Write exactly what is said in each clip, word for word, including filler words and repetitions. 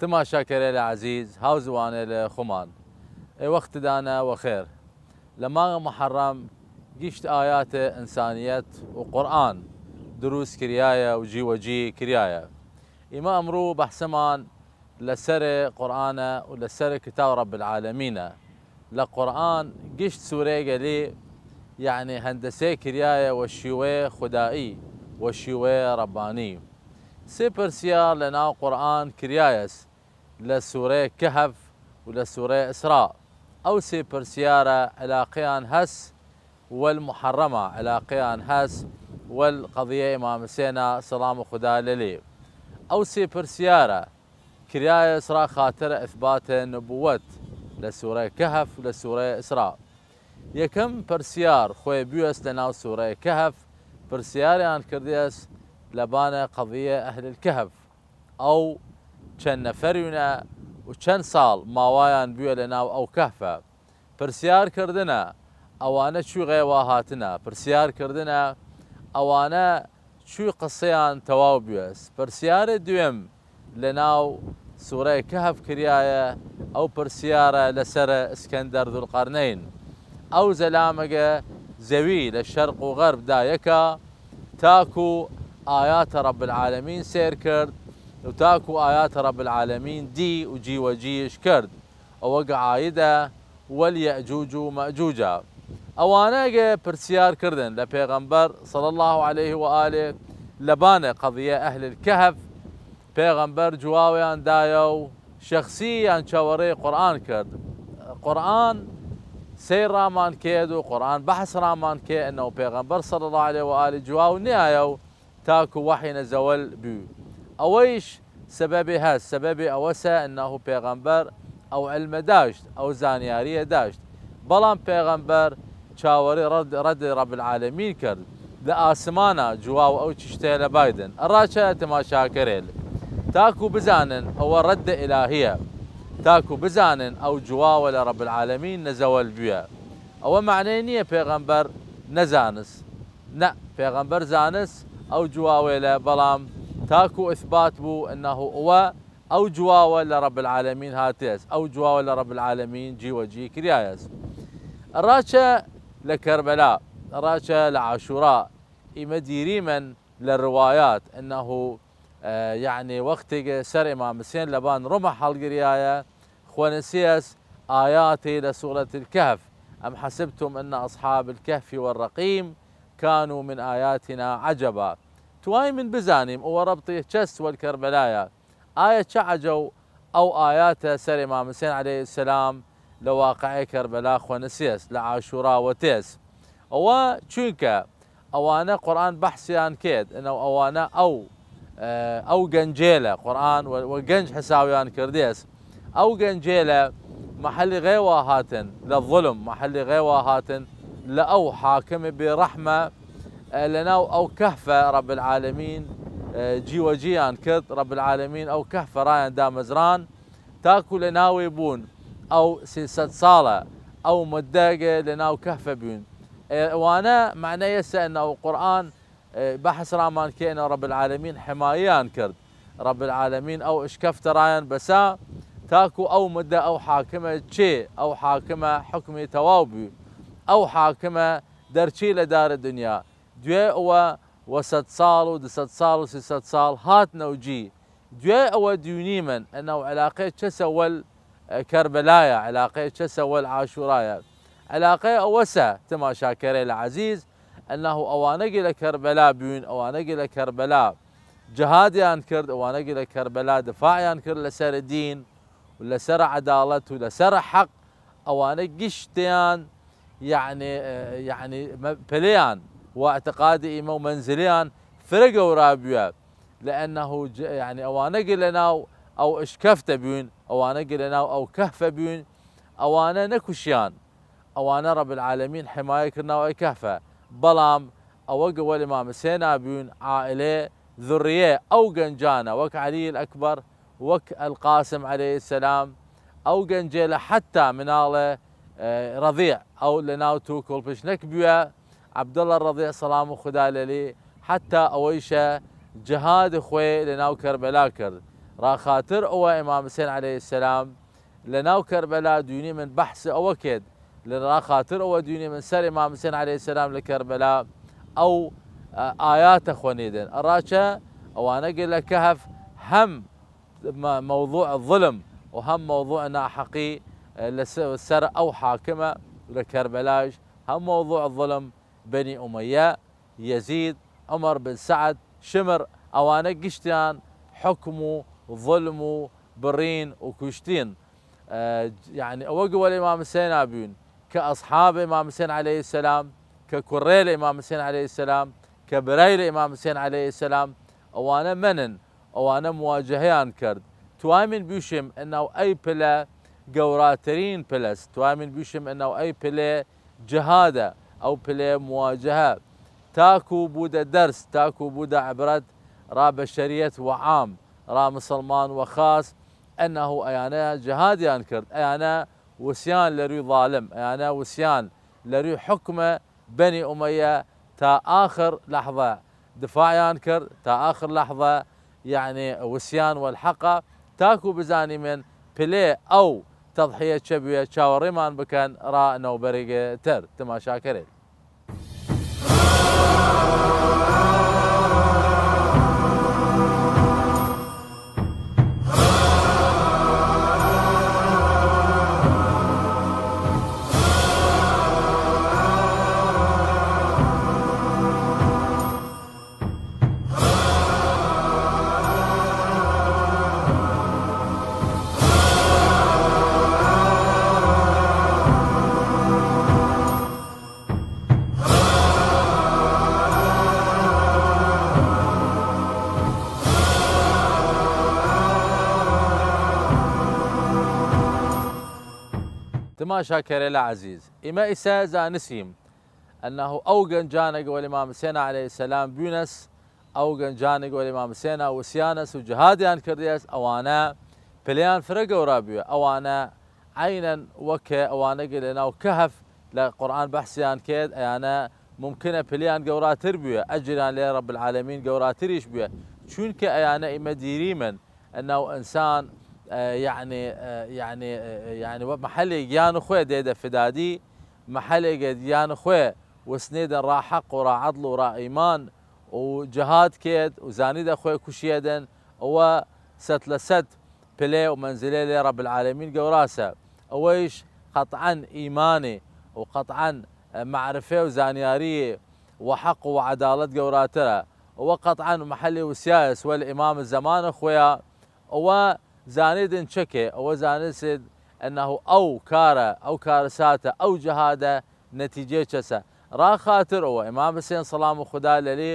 تماشاکەرەێلە عەزیز، هاوزووانەێلە خوەمان، ئێ وەختدانە وەخێر. لە مانگ محەڕەم گشت ئایاتە ئنسانیەت و قورئان دروس کریایە و جیوەجی کریایە. ئیمە ئمڕوو بەحسمان لە سەر قورئانە و لە سەر کتاو رب العالمینە. لە قورئان گشت سورەیگە لێ، یەعنی، هەندەسەی کریایە وە شیوەی خودایی، وە شیوەی ربانی. سێ پرسیار لە ناو قورئان کریایەس، لە سورەی کەهف و لە سورەی ئیسراء. ئەو سێ پرسیارە علاقەیان هەس وەل محەڕەمە، علاقەیان هەس وەل قەضیە ئیمام حسێنە سەڵام و خودا لەلێ. ئەو سێ پرسیارە کریایەس را خاتر ئثبات نبوت لە سورەی کەهف و لە سورەی ئیسراء. یەکەم پرسیار خوەی بویەس لە ناو سورەی کەهف، پرسیاریان کردیەس لەبانە قەضیە ئەهل الکەهف، ئەو چەن نەفەریونە و چەن ساڵ ماوایان بویە لە ناو ئەو کەهفە. پرسیار کردنە ئەوانە چوی غەیوا هاتنە، پرسیار کردنە ئەوانە چوی قسەیان تەواو بویەس. پرسیار دویم لە ناو سورەی کەهف کریایە، ئەو پرسیارە لە سەر ئسکەندەر ذوالقرنین. ئەو زەلامەگە زەوی لە شەرق و غەرب دا یەکا، تاکو ئایاتە رب العالمین سیر کرد و تاکو ئایاتە رب العالمین دی و جیوەجیش کرد. ئەوەگە عایدە وەل یەئجوج و مەئجوجە. ئەوانەگە پرسیار کردن لە پێغەمبەر صلی الله علیه و آله لەبانە قەضیە ئەهل الکەهف، پێغەمبەر جواویان دایە و شەخسیان چەوەڕێ قورئان کرد. قورئان سەیر رامان کێد و قورئان بەحس رامان کێ ئەنەو پێغەمبەر صلی الله علیه و آله جواو نیایە و تاکو وەحی نەزەوەل بوی. ئەوەیش سەبەبێ هەس، سەبەبێ ئەوەسە ئەنەهو پێغەمبەر ئەو علمە داشت، ئەو زانیاریە داشت. بەڵام پێغەمبەر چاوەڕێ رەد، رەد رب العالمین کرد. لە ئاسمانە جواو ئەو چشتەیە لە بایدن. ئەڕاچە تەماشاکەرێل. تاکو بزانن ئەوە رەد ئیلاهیە. تاکو بزانن ئەو جواوە لە رب العالمین نەزەوەل بویە. ئەوە معنەی نییە پێغەمبەر نەزانس. نە، پێغەمبەر زانس ئەو جواوەیلە، بەڵام تاکو ئثبات بوو ئەنەهو ئەوە ئەو جواوە لە رب العالمین هاتێس، ئەو جواوە لە رب العالمین جیوەجی کریایەس. ئەڕاچە لە کەربەلا، ئەڕاچە لە عاشورا، ئیمە دیریمن لە روایات ئەنەهو، ئە، یەعنی وەختێگە سەر ئیمام حسێن لەبان رمە هەڵگریایە، خوەنسیەس ئایاتی لە سورەت الکەهف، أم حسبتم أن أصحاب الكهف والرقيم كانوا من آياتنا عجبا. توانیمن بزانیم ئەوە رەبطی چەس وەل کەربەلایە. ئایا چە عەجەو ئەو ئایاتە سەر ئیمام حسێن علیە السلام لە واقعەی کەربەلا خوەنسیەس، لە عاشورا وەتێس؟ ئەوە چوینکە ئەوانە قورئان بەحسیان کێد، ئەنەو ئەوانە ئەو، ئە، ئەو گەنجێلە قورئان وە، وە گەنج حساویان کردێس. ئەو گەنجێلە محلی غەیوا هاتن لە ظلم، محلی غەیوا هاتن لە ئەو حاکم بێ رەحمە، ئە، لە ناو ئەو کەهفە رب العالمین، ئە، جیوەجیان کرد، رب العالمین ئەو کەهفە رایان دامەزران، تاکو لە ناوی بوون ئەو سێ سەد ساڵە، ئەو مدەگە لە ناو کەهفە بوون. ئە، ئەوانە معنەیەسە ئەنەو قورئان، ئە، بەحس رامان کێنە رب العالمین حماییان کرد. رب العالمین ئەو ئشکەفتە رایان بەسا، تاکو ئەو مدە ئەو حاکمە چێ، ئەو حاکمە حکمی تەواو بوو. ئەو حاکمە دەرچی لە دار دنیا. دوێ ئەوە وە سەد ساڵ و دو سەد ساڵ و سی سەد ساڵ هاتنەو جی. دوێ ئەوە دوینیمن ئەنەو علاقەی چەسە وەل، ئە، کەربەلایە، علاقەی چەسە وەل عاشورایە. علاقەی ئەوەسە تەماشاکەرەێلە عەزیز، ئەنەهو ئەوانەگە لە کەربەلا بوین، ئەوانەگە لە کەربەلا جهادیان کرد، ئەوانەگە لە کەربەلا دفاعیان کرد لە سەر دین و لە سەر عەداڵەت و لە سەر حەق، ئەوانە گشتیان، یەعنی، ئە، یەعنی مە-، پلەیان و اعتقاد ئیمە و مەنزلیان فرە گەورا بویە، لەئەنەهو ج-، یەعنی ئەوانەگە لە ناو ئەو ئشکەفتە بوین، ئەوانەگە لە ناو ئەو کەهفە بوین، ئەوانە نەکوشیان، ئەوانە رب العالمین حمایە کردنەوە ئەی کەهفە. بەڵام ئەوەگە وەل ئیمام حسێنا بوین، عائلە، ذریە ئەو گەنجانە، وەک عەلی الأکبر، وەک القاسم علیە السلام، ئەو گەنجێلە حەتا مناڵە، ئە، رەضیع، ئەو لە ناو تو کوڵپشنەک بویە، عەبدەڵڵا رەضیع سەڵام و خودا لەلی، حەتا ئەوەیشە جهاد خوەی لە ناو کەربەلا کرد. را خاتر ئەوە ئیمام حسێن عەلەیهسسەلام لە ناو کەربەلا دوینیمن بەحس ئەوە کێد، لە را خاتر ئەوە دوینیمن سەر ئیمام حسێن عەلەیهسسەلام لە کەربەلا ئەو، ئە، ئایاتە خوەنیدن. ئەڕاچە ئەوانە گە لە کەهەف هەم مە-، مەوضوع ظلم و هەم مەوضوع ناحەقی، ئە، لە سە-، سەر ئەو حاکمە لە کەربەلاش هەم مەوضوع ظلم بەنی ئومەیە، یەزید، عومەر بن سەعد، شمر، ئەوانە گشتیان حکم و ظلم و بڕین و کوشتین. ئە، یعنی ئەوە گوەل ئیمام حسێنا بوین کە ئەصحاب ئیمام حسێن عەلەیهسسەلام، کە کوڕێل ئیمام حسێن عەلەیهسسەلام، کە برایل ئیمام حسێن عەلەیهسسەلام، ئەوانە منن، ئەوانە مواجهەیان کرد. توامین بوشیم ئەناو ئەی پلە گەوراترین پلەس، توامین بوشیم ئەناو ئەی پلێ جهادە، ئەو پلێ مواجهە، تاکو بوودە دەرس، تاکو بوودە عبرەت را بەشەریەت و عام، را مسلمان و خاص، ئەنه ئەیانە جهادیان کرد، ئەیانە وسیان لە روی ظالم، ئەیانە وسیان لە روی حکمە بەنی ئومەیە تا ئاخر لەحظە دفاعیان کرد، تا ئاخر لەحظە، یعنی، وسیان وەل حەقە، تاکو بزانیمن پلێ ئەو تەضحیە چە بویە، چاوەڕێمان بکەن را نەوبەرێگە تر تماشاکەرێت. تماشاکەرێلە عەزیز، ئیمە ئیسە زانسیم ئەنه ئەو گەنجانەگە وەل ئیمام حسێن عەلەیهسسەلام بوینەس، ئەو گەنجانەگە وەل ئیمام حسێن وسیانەس و جهادیان کردیەس، ئەوانە پلەیان فرە گەورا بویە، ئەوانە عەینەن وەکە ئەوانەگە لە ناو کەهەف لە قورئان بەحسیان کێد، ئەیانە ممکنە پلەیان گەوراتر بویە، ئەجریان لێ رب العالمین گەوراتریش بویە، چونکە ئەیانە ئیمە دیریمن ئەناو ئنسان، ئە، یعنی، ئە، یعنی، ئە، یعنی وە محلێ گیان خوێ دێدە فدادی، محلێگە گیان خوێ وسنێدە را حەق و را عەدڵ و را ئیمان و جهاد کێد و زانیدە خوێ کوشیەدن، ئەوە سەد لە سەد پلێ و مەنزلێ لێ رب العالمین گەوراسە. ئەوەیش قەطعەن ئیمانێ و قەطعەن معرفێ و زانیاریێ و حەق و عەداڵەت گەوراترە. ئەوە قەطعەن محلێ وسیایەس وەل ئیمام زەمانە خوێا، ئەوە زانێدن چەکێ، ئەوە زانسێد ئەنه ئەو کارە، ئەو کارساتە، ئەو جهادە نەتیجێ چەسە. را خاتر ئەوە ئیمام حسێن سەڵام و خودا لەلێ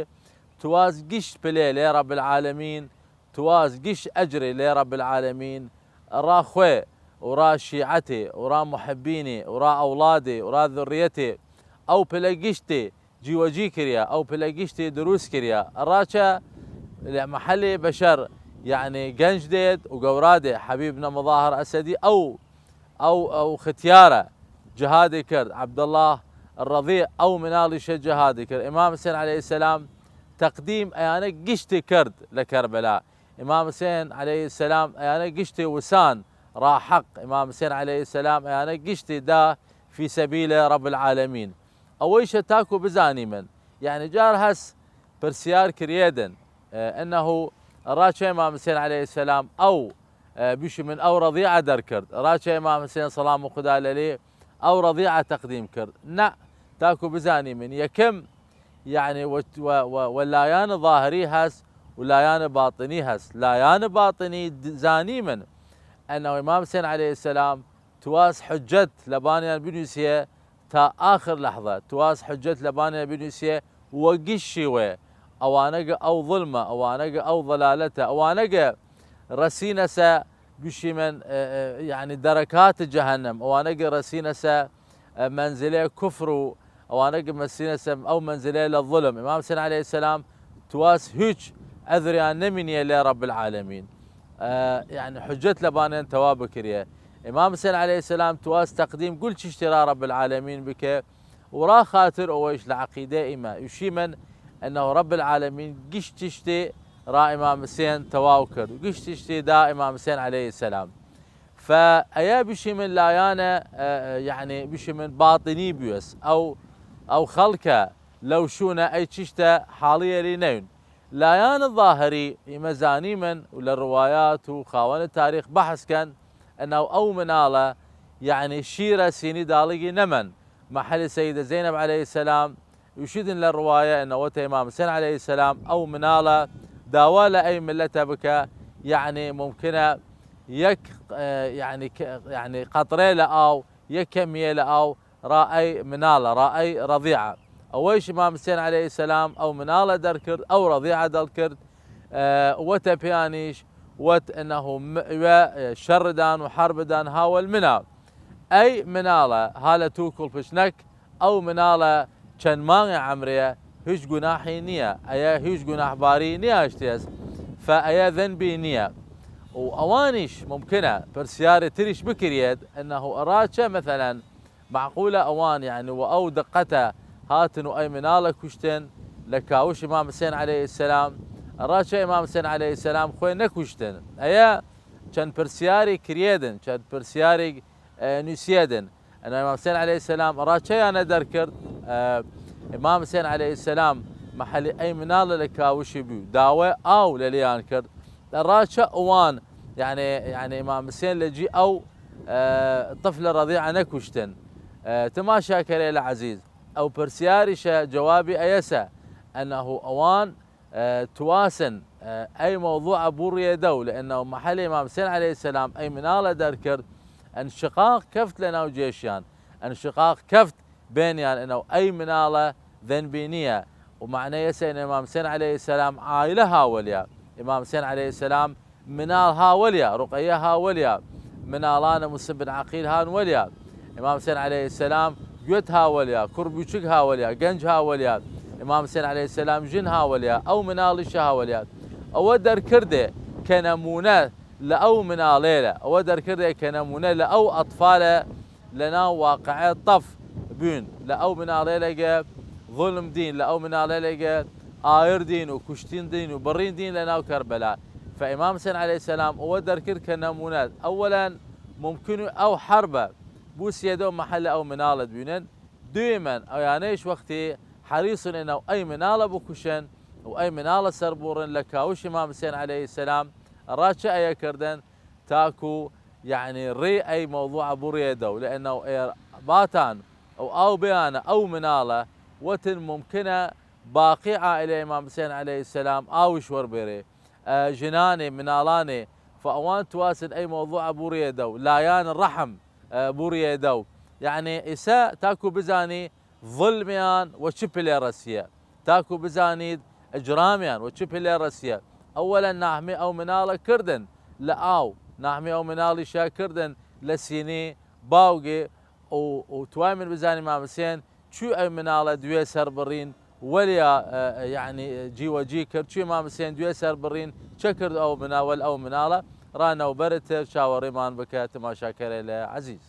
تواس گشت پلێ لێ رب العالمین، تواس گشت ئەجرێ لێ رب العالمین، را خوێ و را شیعەتێ و را محبینێ و را ئەوڵادێ و را ذریەتێ، ئەو پلە گشتێ جیوەجی کریا، ئەو پلە گشتی دروس کریا. ئەڕاچە لە محلێ بەشەر، یعنی، گەنج دێد و گەورا دێ. حەبیب نە مظاهر ئەسەدی ئەو، ئەو، ئەو ختیارە جهادی کرد. عەبدەڵڵاه ڕەضیع ئەو مناڵیشە جهادی کرد. ئیمام حسێن عەلەیهی سەلام تەقدیم ئەیانە گشتی کرد لە کەربەلا. ئیمام حسێن عەلەیهی سەلام ئەیانە گشتی وسان ڕا حەق. ئیمام حسێن عەلەیهی سەلام ئەیانە گشتی دا فی سەبیل رب العالمین. ئەوەیشە تاکو بزانیمن، یعنی، جار هەس پرسیار کریەێدن، ئە، ئەنەهو ڕا چە ئیمام حسێن عەلەیهی سەلام ئەو، ئە، بشمن ئەو ڕەضیعە دەرکرد، ڕا چە ئیمام حسێن سەڵام و خودا لەلێ ئەو ڕەضیعە تەقدیم کرد. نە، تاکو بزانیمن. یەکم، یعنی، و، و، و، و لایان ظاهری هەس و لایان باطنی هەس. لایان باطنی د-، زانیمن ئەنەو ئیمام حسێن عەلەیهی سەلام تواس حجەت لەبانیان بنووسیە تا ئاخر لەحظە، تواس حجەت لەبانیان بنووسیە وە گشت شیوەیە. ئەوانەگە ئەو ظلمە، ئەوانەگە ئەو ضلالەتە، ئەوانەگە ڕەسینەسە بشیمن، ئە، ئە، یعنی، دەرەکات جەهەنەم، ئەوانەگە ڕەسینەسە، ئە، مەنزلەیە کفر و ئەوانەگە مەسینەسە ئەو مەنزلەیە لە ظلم. ئیمام حسێن عەلەیهی سەلام تواس هیچ عذریان نەمینیە لێ رب العالمین. ئە، یعنی، حجەت لەبانیان تەوا بکریە. ئیمام حسێن عەلەیهی سەلام تواس تەقدیم گول چشتی را رب العالمین بکە و را خاتر ئەوەیش لە عەقیدە ئیمە ئوشیمن ئەنەو رب العالمین گشت چشتی را ئیمام حسێن تەواو کرد، گشت چشتی دا ئیمام حسێن علیە سەلام. فە ئەیە بشیمن لایەنە، ئە، ئە، یەعنی بشیمن باطنی بوێس، ئەو، ئەو خەڵکە لەو شوونە ئەی چشتە حاڵیەلی نەوین. لایەنە ظاهری ئیمە زانیمن و لە روایات و خاوەنە تاریخ بەحس کەن، ئەناو ئەو مناڵە، یەعنی شیرە سینی داڵگی نەمەن. مەحەلی سەیدە زەینەب علیە سەلام، وشیدن لە روایە ئەنە وەتە ئیمام حسێن علیە سەلام ئەو مناڵە داوا لە ئەی ملەتە بکە، یەعنی ممکنە یەک، ئە، یەعنی ک-، یەعنی قەطرەێ لە ئاو، یەک کەمیەێ لە ئاو، را ئەی مناڵە، را ئەی رەضیعە. ئەوەیش ئیمام حسێن علیە سەلام ئەو مناڵە دەرکرد، ئەو رەضیعە دەرکرد، ئە، وەتە پێیانیش، وەت ئەنەهو م-، وە، ئە، شەڕدان و حەربدان هاوەل منا. ئەی مناڵە هالە تو کوڵپشنەک، ئەو مناڵە چەن مانگێ عەمرێ، هیچ گوناحی نییە، ئەیە هیچ گوناحباری نییە ئەشتێس، فە ئەیە ذەنبی نییە. و ئەوانیش ممکنە پرسیارێ تریش بکریەێد، ئەنەهو ئەڕا چە مەسەلەن معقولە ئەوان، یەعنی، وە ئەو دقەتە هاتن و ئەی مناڵە کوشتن لە کاوش ئیمام حسێن علیە سەلام، ئەڕا چە ئیمام حسێن علیە سەلام خوەێ نەکوشتن؟ ئەیە چەن پرسیاری کریەێدن، چەن پرسیاری، ئە، نووسیەێدن. ئەنە ئیمام حسێن علیە سەلام ئەڕا چە یانە دەرکرد؟ ئە، ئیمام حسێن علیە سەلام مەحەلی ئەی مناڵە لە کاوشی بوو، داوای ئاو لە لیان کرد. ئەڕا چە ئەوان، یەعنی، یەعنی ئیمام حسێن لە جی ئەو، ئە، طفلە رەضیعە نەکوشتن؟ ئە، تماشاکەرێ لە عەزیز، ئەو پرسیاریشە جەوابی ئەیەسە، ئەنەهو ئەوان، ئە، تواسن، ئە، ئەی مەوضوعە بوڕیەێدەو، لەئەنەو مەحەلی ئیمام حسێن علیە سەلام ئەی مناڵە دەرکرد، ئەنشقاق کەفت لەناو جێشیان، ئەنشقاق کەفت بێنیان، ئەنەو ئەی مناڵە ذەنبی نییە. و مەعنەی ئەسە ئەنە ئیمام حسێن علیە سەلام عائلە هاوەلیا، ئیمام حسێن علیە سەلام مناڵ هاوەلیا، رقیە هاوەلیا، مناڵانە موسلم بن عەقیل هان وەلیا، ئیمام حسێن علیە سەلام گوێت هاوەلیا، کوڕ بوچگ هاوەلیا، گەنج هاوەلیا، ئیمام حسێن علیە سەلام ژن هاوەلیا، ئەو مناڵیشە هاوەلیا. ئەوە دەرکردێ کە نەموونە لە ئەو مناڵێلە، ئەوە دەرکردێ کە نەموونە لە ئەو ئەطفالە لەناو واقعە تەف بوین، لە ئەو مناڵێلەگە ظلم دین، لە ئەو مناڵێلەگە ئایر دین و کوشتین دین و بڕین دین لەناو کەربەلا. فە ئیمام حسێن علیە سەلام ئەوە دەرکرد کە نەموونە، ئەوەلەن ممکن و ئەو حەربە بوسیەێدەو مەحەلە ئەو مناڵە دوینن، دویمەن ئەویانەیش وەختی حەریصن ئەنەو ئەی مناڵە بکوشن و ئەی مناڵە سەر بوڕن لە کاوش ئیمام حسێن علیە سەلام، ئەڕا چە ئەیە کردن؟ تاکو، یەعنی، ڕی ئەی مەوضوعە بوڕیەێدەو، لەئەنەو ئێر باتان ئەو ئاو بیانە ئەو مناڵە، وەتن ممکنە باقی عائلە ئیمام حسێن علیە سەلام ئاوش وەربێرێ، ئە، ژنانێ، مناڵانێ، فە ئەوان تواسن ئەی مەوضوعە بوڕیەێدەو، لایەن ڕەحم، ئە، بوڕیەێدەو. یەعنی، ئیسە تاکو بزانی ظلمیان وە چ پلێ ڕەسیە، تاکو بزانید ئجرامیان وە چ پلێ ڕەسیە. ئەوەلەن ناحمی ئەو مناڵە کردن لە ئاو، ناحمی ئەو مناڵیشە کردن لە سینی باوگێ و، و توای من بزانی مام حسێن چوی ئەو مناڵە دوێ سەر بڕین وەلیا، ئە، ئە، یەعنی، جیوەجی کرد، چوی مام حسێن دوێ سەر بڕین چە کرد ئەو مناوەل ئەو مناڵە. ڕانەوبەرتر چاوەڕیمان بکە تماشاکەرێ لە عەزیز.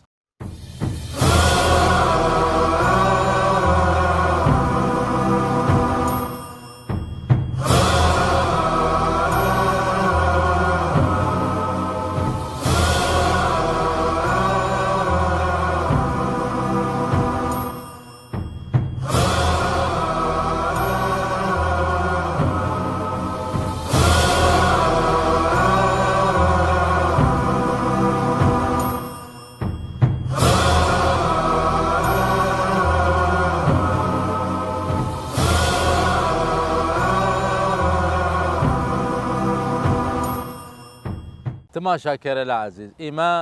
تماشاکەرە لە عەزیز، ئیمە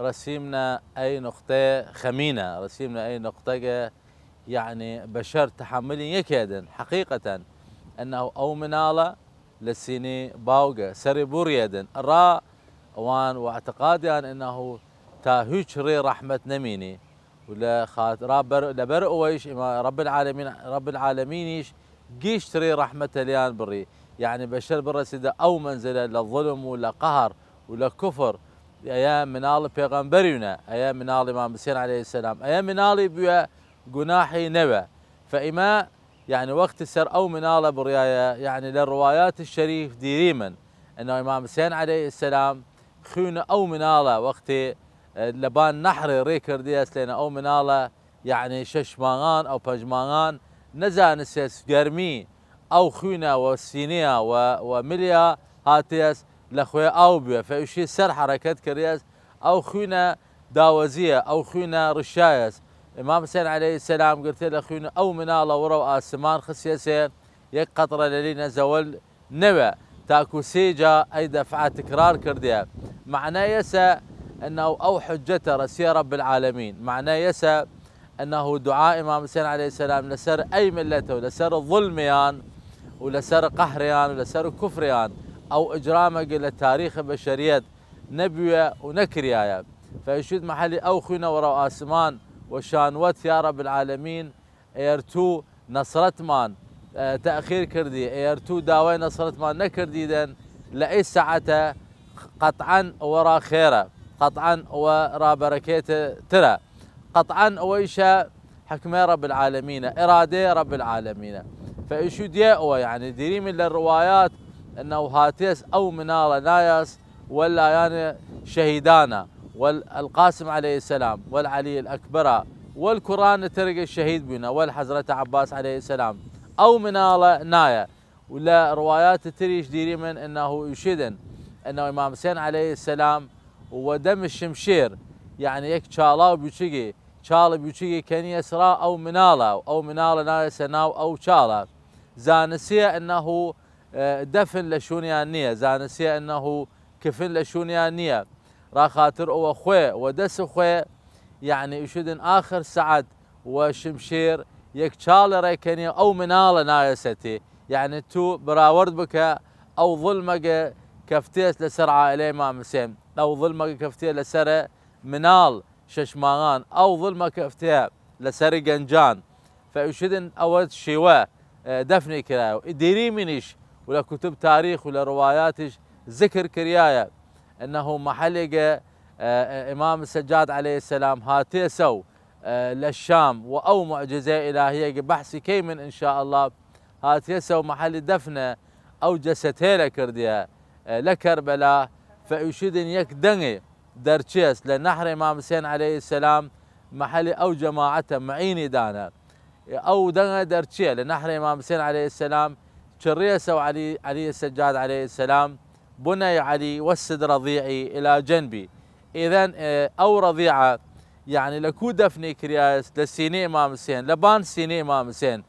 رەسیمنە ئەی نقطەێ خەمینە، رەسیمنە ئەی نقطەگە، یەعنی، بەشەر تەحەمولی یەکێدن، حەقیقەتەن، ئەنەو ئەو مناڵە لە سینی باوگە سەری بوڕیەێدن، ئەڕا ئەوان وە ئەعتقادیان ئەنەو تا هویچ ڕێ ڕەحمەت نەمینی، و لە خات-، ڕابەر-، لەبەر ئەوەیش ئیما-، رب العالمین، رب العالمینیش گیشت ڕێ ڕەحمەتە لیان بڕی. یەعنی بەشەر بڕەسیدە ئەو مەنزلە لە ظلم و لە قەهر و لە کفر، ئەیە مناڵ پێغەمبەریونە، ئەیە مناڵ ئیمام حسێن علیە السلام، ئەیە مناڵی بویە گوناحی نەوە. فە ئیمە یەعنی وەخت سەر ئەو مناڵە بڕیایە، یەعنی لە ڕوایات شەریف دیریمن، ئەنە ئیمام حسێن عەلەیهی سەلام خوینە ئەو مناڵە وەختی، ئە، لەبان نەحرێ ڕێ کردیەس لێنە ئەو مناڵە، یەعنی شەش مانگان ئەو پەنج مانگان نەزانسێس گەرمی ئەو خوینە وە سینەیە وە، وە ملیا هاتیەس لە خوێ ئاو بوێ، فەیشی سەر حەرەکەت کریەس ئەو خوینە داوەزیە، ئەو خوینە ڕشایەس. ئیمام حسێن عەلەیهی سەلام گرتێ لە خوین ئەو مناڵە وڕەو ئاسمان خسیەسێ، یەک قەتڕە لەلی نەزەوەل نەوێ، تاکو سێ جا ئەی دەفعە تکرار کردێ. مەعنای ئەسە ئەنەو ئەو حجەتە رەسیە رب العالمین. مەعنای ئەسە ئەنەو دوعا ئیمام حسێن عەلەیهی سەلام لەسەر ئەی ملەتە و لەسەر ظلمیان و لەسەر قەهریان و لەسەر کفریان، ئەو ئجرامەگە لە تاریخ بەشەریەت نەبویە و نەکریایە. فەیشید مەحەلی ئەو خوینە وەڕەو ئاسمان و شانوەت یا رب العالمین، ئێر تو نەسرەتمان، ئە، تەئخیر کردی، ئێر تو داوای نەسرەتمان نەکردیدن لە ئەی ساعەتە، قەتعەن ئەوە را خێرە، قەتعەن ئەوە را بەرەکێت ترە، قەتعەن ئەوەیشە حکمەی رب العالمینە، ئرادەی رب العالمینە. فەئیشو دیە ئەوە، یەعنی دیریمی لە ڕوایات ئەنەو هاتێس ئەو مناڵە نایەس، وەل لایەن شەهیدانە، وەل القاسم عەلەیهی سەلام، وەل عەلی ئەکبەرە، وەل کوڕان ترگە شەهید بوینە، وەل حەزرەت عەباس عەلەیهی سەلام. ئەو مناڵە نایە. و لە ڕوایات تریش دیریمن ئەنەو ئوشیدن، ئەنەو ئیمام حسێن عەلەیهی سەلام وە دەم شمشێر، یەعنی یەک چاڵاو بوچگی، چاڵ بوچگی کەنیەس را ئەو مناڵە، و ئەو مناڵە نایەسە ناو ئەو چاڵە. زانسیە ئەنەو، ئە، دەفن لە شوونیان نیە، زانسیە ئەنەو کفن لە شوونیان نیە. را خاتر ئەوە خوێ، وە دەس خوێ، یەعنی ئوشیدن ئاخر سەعەت وە شمشێر یەک چاڵ ڕێکەنیە ئەو مناڵە نایەسەتی. یەعنی تو بڕاوەرد بکە ئەو ظلمەگە کەفتێس لەسەر عائلەی ئیمام حسێن، ئەو ظلمەگە کەفتیە لەسەر مناڵ شەش مانگان، ئەو ظلمە کەفتیە لەسەر گەنجان. فەئوشیدن ئەوە شێوە، ئە، دەفنی کرایە. دیریمینیش و لە کوتب تاریخ و لە ڕوایاتیش ذکر کریایە، ئەنەو مەحەلێگە، ئە، ئە، ئیمام سەجاد عەلەیهی سەلام هاتێسەو، ئە، لە شام و ئەو معجزە ئیلاهیەگە بەحسی کەیمن ان شاء الله، هاتێسەو مەحەلی دەفنە ئەو جەسەتێلە کردیە، ئە، لە کەربەلا. فەئوشیدن یەک دەنگی دەرچێس لە نەحر ئیمام حسێن عەلەیهی سەلام مەحەلی ئەو جەماعەتە معینی دانە. ئەو دەنگە دەرچێ لە نەحر ئیمام حسێن عەلەیهی سەلام، چڕیەسەو عەلی، عەلی سەجاد عەلەیهی سەلام، بنی عەلی وەسد رەضیعی الی جنبی. ئیدن، ئە، ئەو رەضیعە، یەعنی لە کو دەفنی کریایەس؟ لە سینی ئیمام حسێن، لە بان سینی ئیمام حسێن.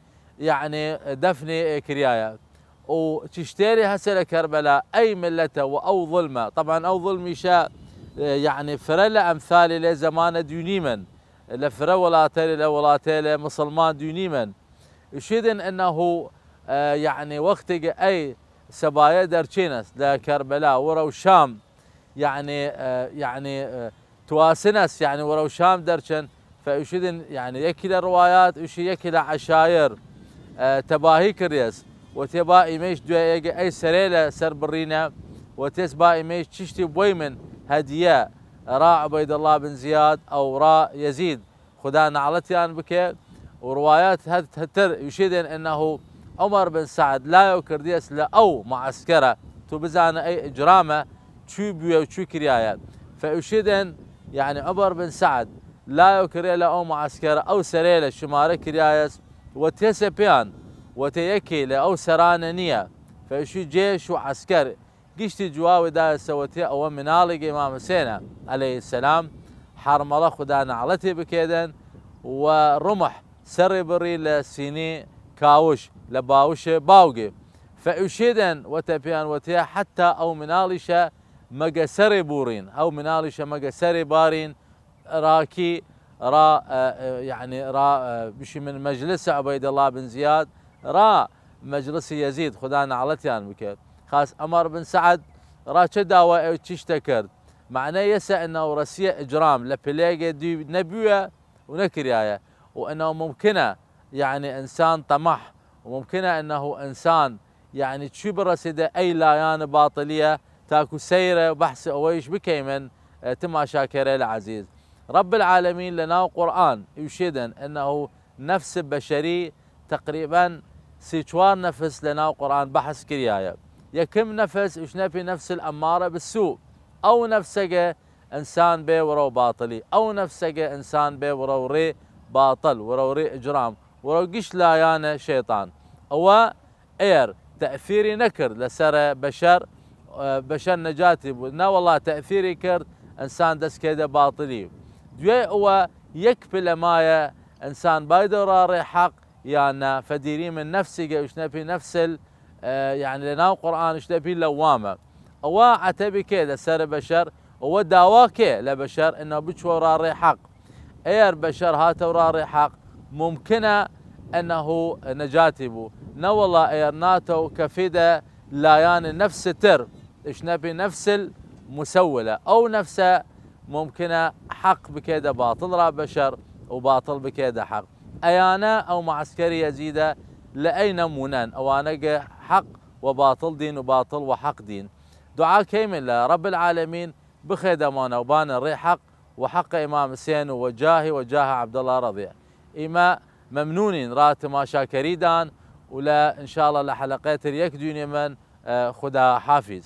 یەعنی دەفنی کریایە. و چشتێری هەسە لە کەربەلا، ئەی ملەتە و ئەو ظلمە. طبعا ئەو ظلمیشە، ئە، یەعنی فرە لە ئەمثالی لە زەمانە دوینیمن، لە فرە وڵاتەیلە، لە وڵاتەیلە مسڵمان دوینیمن. ئوشیدن ئەنەو، ئە، یەعنی وەختێگە ئەی سەبایە دەرچینەس لە کەربەلا وڕەو شام، یەعنی، ئە، یەعنی، ئە، تواسنەس، یەعنی وەڕەو شام دەرچن، فەئوشیدن، یەعنی یەکی لە ڕوایات، ئوشی یەکی لە عەشایر، ئە، تەباهی کریەس، وەتێ با ئیمەیش دوێ ئێگە ئەی سەرێ لە سەر بڕینە، وەتێس با ئیمەیش چشتی بویمن هەدیە، را عوبەیدەڵڵا بن زیاد، ئەو را یەزید، خودا نەعڵەتیان بکێ. و ڕوایات هەت هەتر ئوشیدن ئەنەو عومەر بن سەعد لایەو کردیەس لە ئەو معەسکەرە، تو بزانە ئەی ئجرامە چوی بوێ و چوی کریایە. فەئوشیدن، یەعنی عومەر بن سەعد لایەو کریە لە ئەو معەسکەرە، ئەو سەرێ لە شمارە کریایەس، وەتێسە پیان، وەتێ یەکی لە ئەو سەرانە نیە. فەئوشی جێش و عەسکەر گشتی جواوی دایەسە وەتێ ئەوە مناڵیگ ئیمام حسێنە عەلەیهی سەلام، حەرمەڵە خودا نەعڵەتی بکێدن، و ڕمح سەڕی بڕی لە سینی کاوش، لە باوش باوگی. فەئوشیدن وەتە پیان وەتێ حەتا ئەو مناڵیشە مەگە سەڕی بوڕین، ئەو مناڵیشە مەگە سەڕی بارین، را کی؟ را، ئە، ئە، یەعنی را، ئە، بشی من مەجلس عوبەیدەڵڵا بن زیاد، را مەجلس یەزید، خودا نەعڵەتیان بکێد. خاس عومەر بن سەعد را چە داوا ئەو چشتە کرد؟ مەعنای ئەسە ئەنەو ڕەسیە ئجرام لە پلێگە دوی نەبویە و نەکریایە. و ئەنەو ممکنە، یەعنی ئنسان تەمەح، و ممکنە ئەنەو ئنسان یەعنی چوی بڕەسیدە ئەی لایەن باطلیە، تاکو سەیرە بەحس ئەوەیش بکەیمن، ئە، تماشاکەرەیل عەزیز. رب العالمین لە ناو قورئان ئوشیدن ئەنەو نەفس بەشەری تەقریبەن سی چوار نەفس لەناو قورئان بەحس کریایە. یەکم نەفس ئوشنەپی نەفس الامارە بالسوء، ئەو نەفسەگە ئنسان بێ وەرەو باطلی، ئەو نەفسەگە ئنسان بێ وەرەو ڕێ باطل، وەرەو ڕێ ئجرام، وەرەو گشت لایەنە شەیطان. ئەوە ئەیەر تەئثیری نەکرد لەسەر بەشەر، بەشەر نەجاتی بوود. نە وەڵا، تەئثیری کرد، ئنسان دەس کەێدە باطلی. دوێ ئەوە یەک پلە مایە ئنسان بایدە ڕا ڕێ حەق یان نە. فەدیری من نەفسیگە ئوشنەپی نەفسل، یعنی لەناو قورئان ئوشنەپی لەوامە. ئەوە عەتەبی کەێدە سەر بەشەر، ئەوە داوا کەێ لە بەشەر ئنە بچوە ڕا ڕێ حەق. ئەیەر بەشەر هاتەو ڕا ڕێ حەق، ممکنە ئەنەهو نەجاتی بوو. نە وەڵا، ئەیەر ناتەو کەفیدە لایەن نەفس تر، ئوشنەپی نەفسل مسولە. ئەو نەفسە ممکنە حەق بکەێدە باطل ڕا بەشەر و باطل بکەێدە حەق. ئەیانە ئەو معسکەری یەزیدە لە ئەی نەمونەن، ئەوانەگە حەق و باطل دین و باطل و حەق دین. دوعا کەیمن لە رب العالمین بخەێدەمانەو بانە ڕێ حەق و حەق ئیمام حسێن و وەجاهی وەجاه عەبدەڵا ڕەضیە. ئیمە مەمنونین ڕا تماشاکەریدان و لە ان شاء الله لە حەلەقەێ تر یەک دوینێمن. خودا حافیظ.